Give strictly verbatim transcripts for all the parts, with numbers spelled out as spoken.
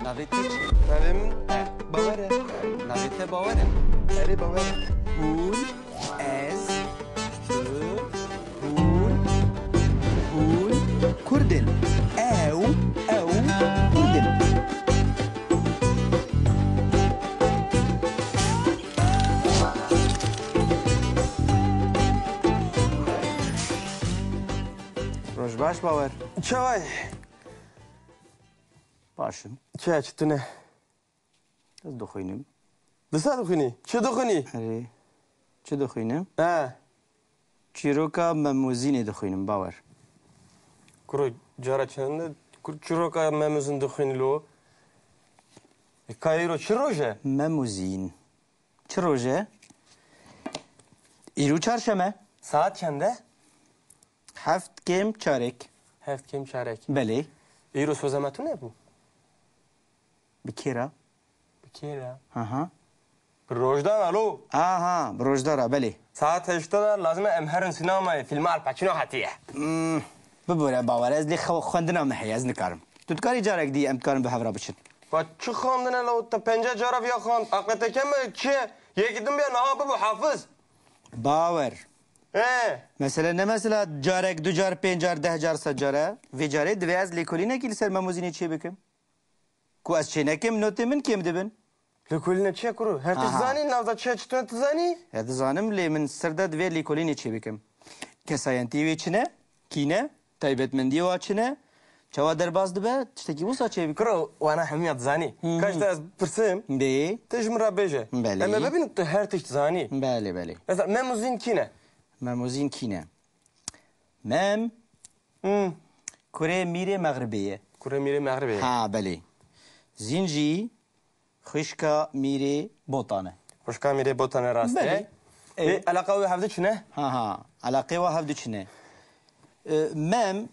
Navê te çi? Navê min Bawer e. Navê te Bawer e? Erê, Bawer e. Hûn, ez, tu, hûn, hûn Kurd in. Ew, ew Kurd in. Roj baş, Bawer. Çawa yî? Baş im. Çi, çi tune? Ez dixwînim. Disa dixwînî? Çi dixwînî? Erê. Çi dixwînim? He. Çîroka Mem û Zînê dixwînim, Bawer. Kuro, cara çend e? Kur, çîroka Mem û Zîn dixwînî lo? E, ka îro çi roj e? Mem û Zîn. Çi roj e? Îro çarşeme. Saet çend e? Heft kêm çarek. Heft kêm çarek. Belê. Îro soza me tune bû? Bi kê re? Bi kê re? Aha. Bi Rojda re lo. Aha, bi Rojda re, belê. Saet heşt de lazim e em herin sînemayê. Fîlma Al Pacino hatiye. Hmm, bibore, Bawer, ez lê xwe-, xwendina min heye, ez nikarim. Tu dikarî carek dî em dikarin bi hev re biçin. Va çi xwendine lo, te penca cara viya xwend. Aqlê te kem e, çi ye? Yekî din bêya niha bibo hafiz. Bawer. He. Mesele ne mesela carek, du car, pênc car, deh car, sed car e. Vê carê divê ez lêkolînekî li ser Mem û Zînê çêbikim. Ku ez çênekim, notê min kêm dibin. Lêkolîne çi ye kuro? Her tişt zanî, navza çi ye, çi tune tu zanî? Ya dizanim, lê min sir de divê lêkolînê çêbikim. Kesayentî wê çi ne? Kî ne? Taybetmendiyê wa çi ne? Çawa derbas dibe? Tiştekî wisa çêbikim. Kuro, wana hemiya dizanî. Hı hı. Kaş te ez pirsim. Bê. Te ji min re bêje. Belê. Em ê bibînin tu her tişt zanî. Belê, belê. Mesela Mem û Zîn kî ne? Mem û Zîn kî ne? Mem. Hmm. Kurê Mîrê Mexribê ye. Kurê Mîrê Mexribê ye. Ha, belê. Zîn jî xwişka Mîrê Botan e. Xwişka Mîrê Botan e, rast e. Belê. Ê, ê, eleqa wê hevdu çi ne? Ha, ha. Eleqê wa hevdu çi ne? E, Mem.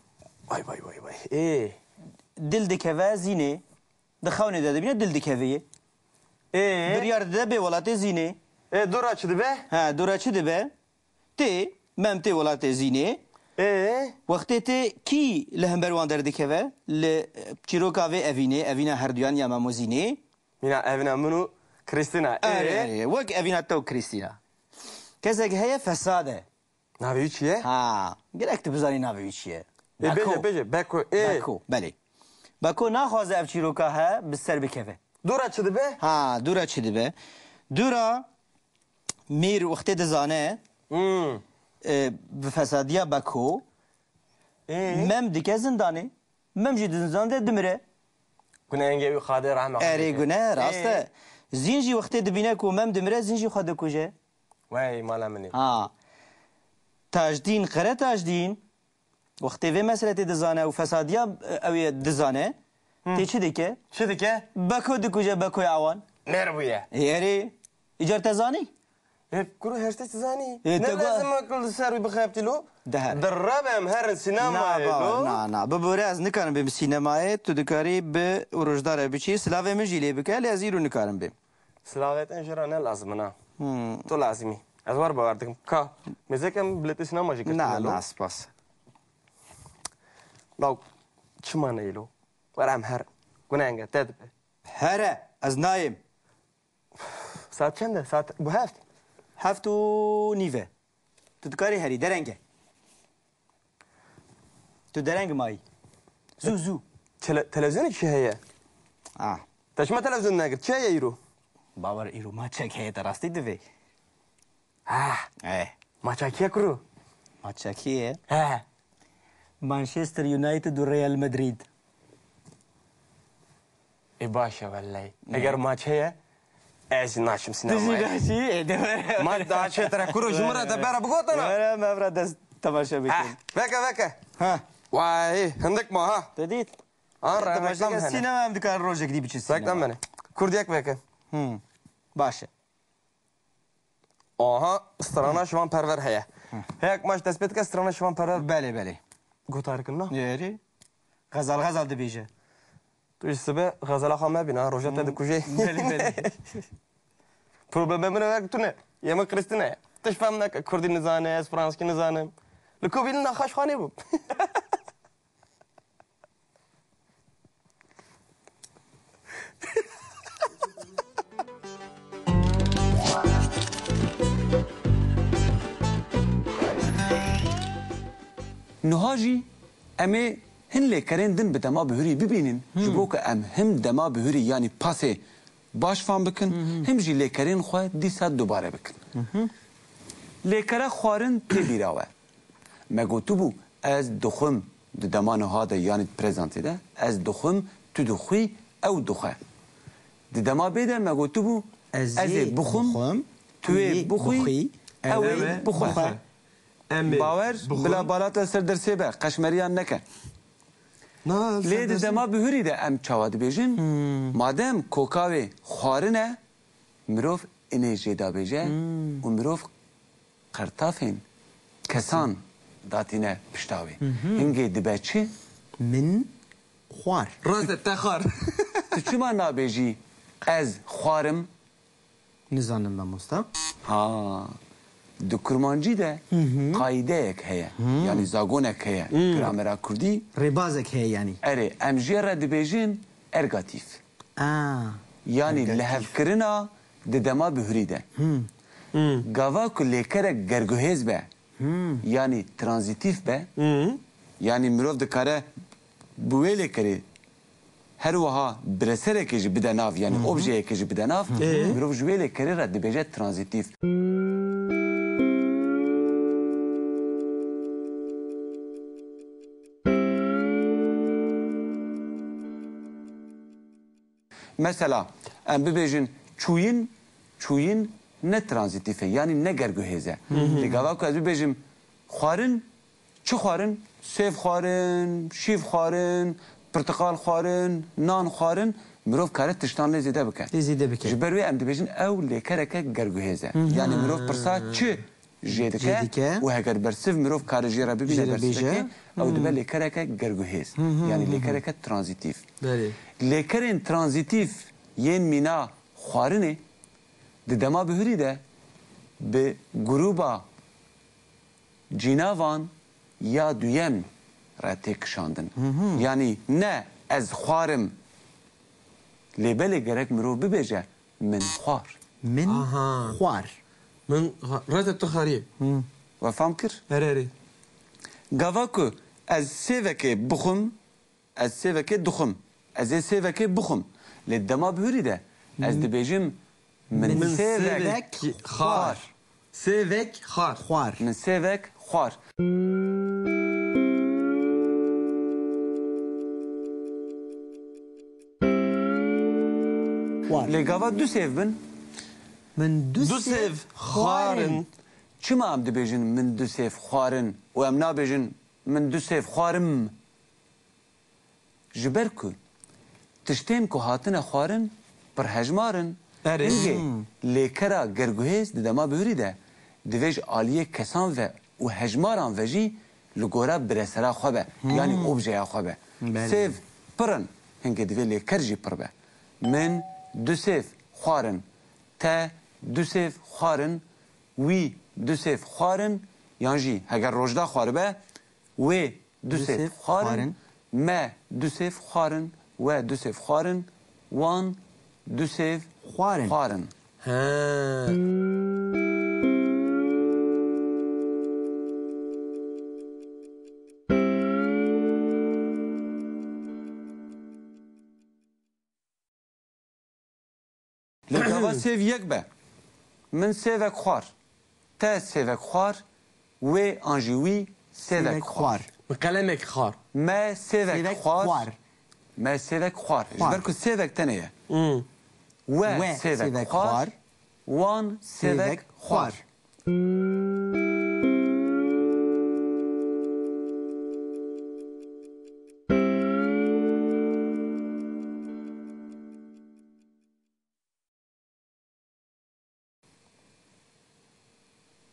Vay, vay, vay, vay. Ê. Dil dikeve Zînê. Di xewnê de dibîne dil dikeve yê. Ê? Biryar dide bê welatê Zînê. Ê, dora çi dibe? Ha, dora çi dibe? Tê, Mem tê welatê Zînê. Ê? Wextê tê kî li hember wan derdikeve? Li, e, çîroka vê evînê, evîna herduyan ya Mem û Zînê. Mîna evîna min û Krîstîna. Ê? Erê, erê, wek evîna te û Krîstîna. Kesek heye fesad e. Navê wî çi ye? Ha, gerek tu bizanî navê wî çi ye. Ê, bêje, Beko. Bêje, Beko, ê. Beko, belê. Beko naxwaze ev çîroka he bi ser bikeve. Dora çi dibe? Ha, dora çi dibe? Dora Mîr wextê dizane, Hmm. e, bi fesadiya Beko, Ê? Mem dike zindanê. Mem jî di zindan de dimire. Gunehengê wî Xwedê rehme xwe Erê bike. Gune, rast e. Ê. Zîn jî wextê dibîne ku Mem dimire, Zîn jî xwe dikuje. Wey mala min ê. Ha. Tajdîn, Qere Tajdîn, wextê vê mesele tê dizane û fesadiya, e, ew ê dizane, Hı. tê çi dike? Çi dike? Beko dikuje, Bekoya awan. Mêr bûye. Ê, erê. Îcar te zanî? Ê, kuro, her tişt zanî. Ê, Ne te go- lazim e ku li ser wî bixebitî lo? Deher. Direbe em herin sînemayê Na, lo. na, na. Bibore, ez nikarim bim sînemayê. Tu dikarî bi Rojdare biçî. Silavê min jî lê bike, lê ez îro nikarim bêm. Silavê te jê re ne lazim in ha. Hmm. Tu lazim î. Ez wer bawer dikim. Ka, mêzeke min biletê sînema jî girtine Na, lo. na, spas. Law, çima neyê lo? Were em herin. Gunenge te dibe. Here, ez nayêm. Saet çend e? Saet bû heft. Heft û nîv e. Tu dikarî herî dereng e. Tu dereng mayî. Zû, zû. Tele-, televizyonê çi heye? Ah. Te çima televizyon negirt? Çi heye îro? Bawer, îro maçek heye, te rastî divê. Ha. Eh. Maça kî ye kuro? Maça kî ye? He. Manchester United û Real Madrid. Ê, baş e wellahî. Ne? Eger maç heye, ez jî naçim sînemayê. Tu jî naçî? Ê, de were. Maç daha çêtir e. Kuro, ji min re te bera bigotana. Were, me vira dest temaşe bikin. Ah, veke, veke. Ha. Wahî, hindik ma ha. Te dît? An re, temaşe reklam ke hene. Sînema em dikarin rojek dî biçin sînema. Reklam hene. Kurdiyek veke. Hmm. Baş e. Aha, strana Şivan Perwer heye. Hı. Heye ku maç dest pê dike, strana Şivan Perwer. Belê, belê. Gotarî kin na? Erê. Xezal, xezal dibêje. Tu jî sibe xezala xwe mebîne, ha, roja te Hmm. dikuje. Belê, belê. Problema min ew ye ku tune. Yê min Krîstîna ye. Tişt fem neke, kurdî nizane, ez franskî nizanim. Li ku bînin naxaş xwe nêbû. Niha jî em ê hin lêkerên din bi dema bihurî bibînin, ji bo ku em him dema bihurî, yanî pasê baş fam bikin, him jî lêkerên xwe dîsa dubare bikin. Lêkere xwarin tê bîra we. Me gotibû, ez dixwim, di dema niha de, yanî di prezentê de, ez dixwim, tu dixwî, ew dixwe. Di dema bê de me gotibû, ez ê bixwim, tu ê bixwî, ew ê bixwe. Em ê Bawer, bixwin. Bila bala te ser dersê be, qeşmeriyan neke. Na, ser dersê. Lê di dema bihurî de em çawa dibêjin? Madem koka wê xwarin e, mirov inê jê dabêje û mirov qertafên kesan datîne pişta wê. Hingê dibe çi? Min xwar. Rast e, te xwar. Tu çima nabêjî, ez xwarim? Nizanim mamosta. Ha, di kurmancî de qaîdeyek heye. Yanî zagonek heye. Gramera kurdî. Rêbazek heye yanî. Erê, em jê re dibêjin ergatîf. A, yanî ergatîf. Lihevkirina di dema bihurî de. Gava ku lêkerek gerguhêz be, yanî tranzîtîf be, yanî mirov dikare bi wê lêkerê her wiha bireserekê jî bide nav, yanî objeyekê jî bide nav, mirov ji wê lêkerê re dibêje tranzîtîf. Mesela, em bibêjin çûyin, çûyin ne tranzîtîf e, yanî ne gerguhêz e. Lê gava ku ez bibêjim xwarin, çi xwarin? Sêv xwarin, şîv xwarin, pirtiqal xwarin, nan xwarin, mirov kare tiştan lê zêde bike. Lê zêde bike. Ji ber wê em dibêjin ew lêkereke gerguhêz e. Yanî mirov pirsa çi jê dike û heger bersiv mirov kare jê re bibîne bersivekê, ew dibe lêkereke gerguhêz. Yanî lêkereke tranzîtîf. Belê. Lêkerên tranzîtîf yên mîna xwarinê di dema bihurî de bi grûba cînavan ya duyem re tê kişandin. Yanî ne ez xwarim, lê belê gerek mirov bibêje, min xwar. Min xwar. Min xa-, rete tu xariyê. We fam kir? Erê, erê. Gava ku ez sêvekê bixwim, ez sêvekê dixwim. Ez ê sêvekê bixwim. Lê dema bihurî de ez dibêjim, min sêvek xwar. Sêvek xwar. Xwar. Min sêvek xwar. Xwar. Lê gava du sêv bin? Min du sêv xwarin. Çima em dibêjin min du sêv xwarin û em nabêjin min du sêv xwarim? Ji ber ku tiştên ku hatine xwarin pir hejmar in, erê, hingê lêkera gerguhêz di dema bihurî de divê ji aliyê kesan ve û hejmaran ve jî li gora biresera xwe be, yanî objeya xwe be. Belê. Sêv pir in, hingê divê lêker jî pir be. Min du sêv xwarin, te du sêv xwarin, wî du sêv xwarin, yan jî heger rojda xwaribe, wê du sêv xwarin, me du sêv xwarin, we du sêv xwarin, wan du sêv xwarin. He. Lê gava sêv yek be. Min sêvek xwar. Te sêvek xwar. Wê an jî wî sêvek xwar. Min qelemek xwar. Me sêvek xwar. Me sêvek xwar. Ji ber ku sêvek tenê ye. We sêvek xwar. Wan sêvek xwar.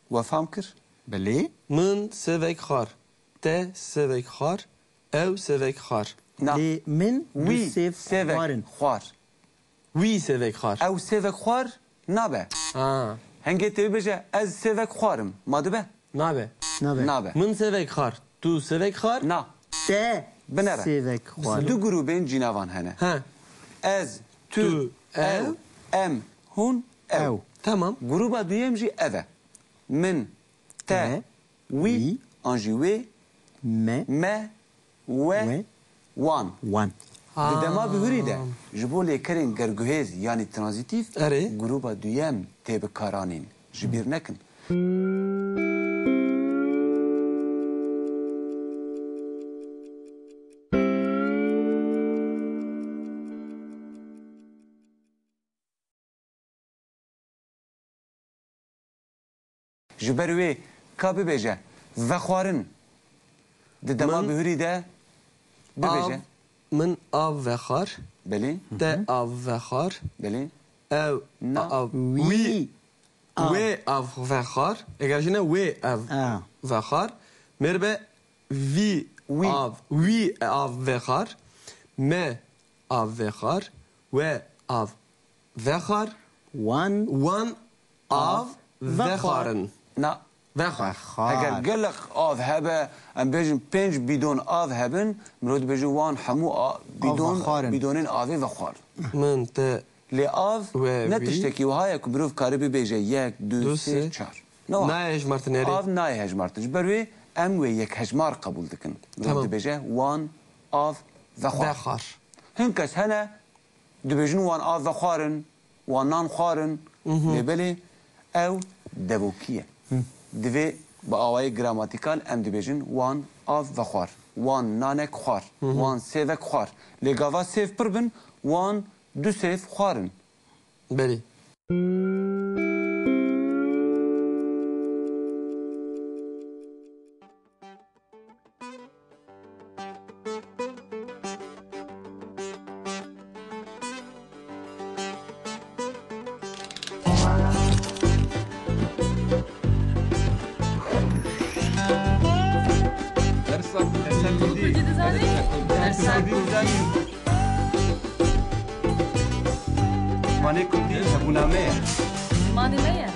We fam kir? Belê. Min sêvek xwar. Te sêvek xwar. Ew sêvek xwar. Na. Lê min du sêv xwarin. Wî sêvek xwar. Ew sêvek xwar nabe. Ha. Hingê tê bibêje, ez sêvek xwarim. Ma dibe? Nabe. Nabe. Nabe. Min sêvek xwar. Tu sêvek xwar? Na. Te sêvek xwar. Binere. Du grûbên cînavan hene. He. Ez, tu, ew, em, hûn, ew. Ew. Tamam. Grûba duyem jî ev e. Min, te, wî, an jî wê, Me. Me, we, We. wan. Wan. Di dema bihurî de ji bo lêkerên gerguhêz yanî tranzîtîf Erê. grûba duyem tê bikaranîn. Ji bîr nekin. Ji ber wê ka bibêje vexwarin. Di dema Min bihurî de bibêje. av, min av vexwar. Belê. Te av vexwar. Belê. Ew Na. av, Wî wî, av. wê av vexwar. Eger jine wê ev A. vexwar. Mêr be vî Wî. av, wî av vexwar. Me av vexwar. We av vexwar. Wan. Wan av Av vexwar. vexwarin. Na. Vexwar. Vexwar. Eger gelek av hebe, em bêjin pênc bîdon av hebin, mirov dibêje wan hemû a-, bîdon, vexwarin. bîdonên avê vexwar. Min te Lê av We ne wî. tiştekî wiha ye ku mirov kare bibêje yek, du, Du, sê, sê. çar. Ne wiha. Nayê hejmartin erê. Av nayê hejmartin. Ji ber wê em wê yek hejmar qebûl dikin. Mirov Tamam. dibêje wan av vexwar. Vexwar. Hin kes hene dibêjin wan av vexwarin, wan nan xwarin, Mhm. lê belê ew devokî ye. Divê bi awayê gramatîkal em dibêjin wan av vexwar, wan nanek xwar, Mhm. wan sêvek xwar. Lê gava sêv pir bin, wan du sêv xwarin. Belê. Dersa, dersa kurdî. Kurdî dizanî? Dersa kurdî dizanî? Zimanê kurdî hebûna me ye. Zimanê me ye.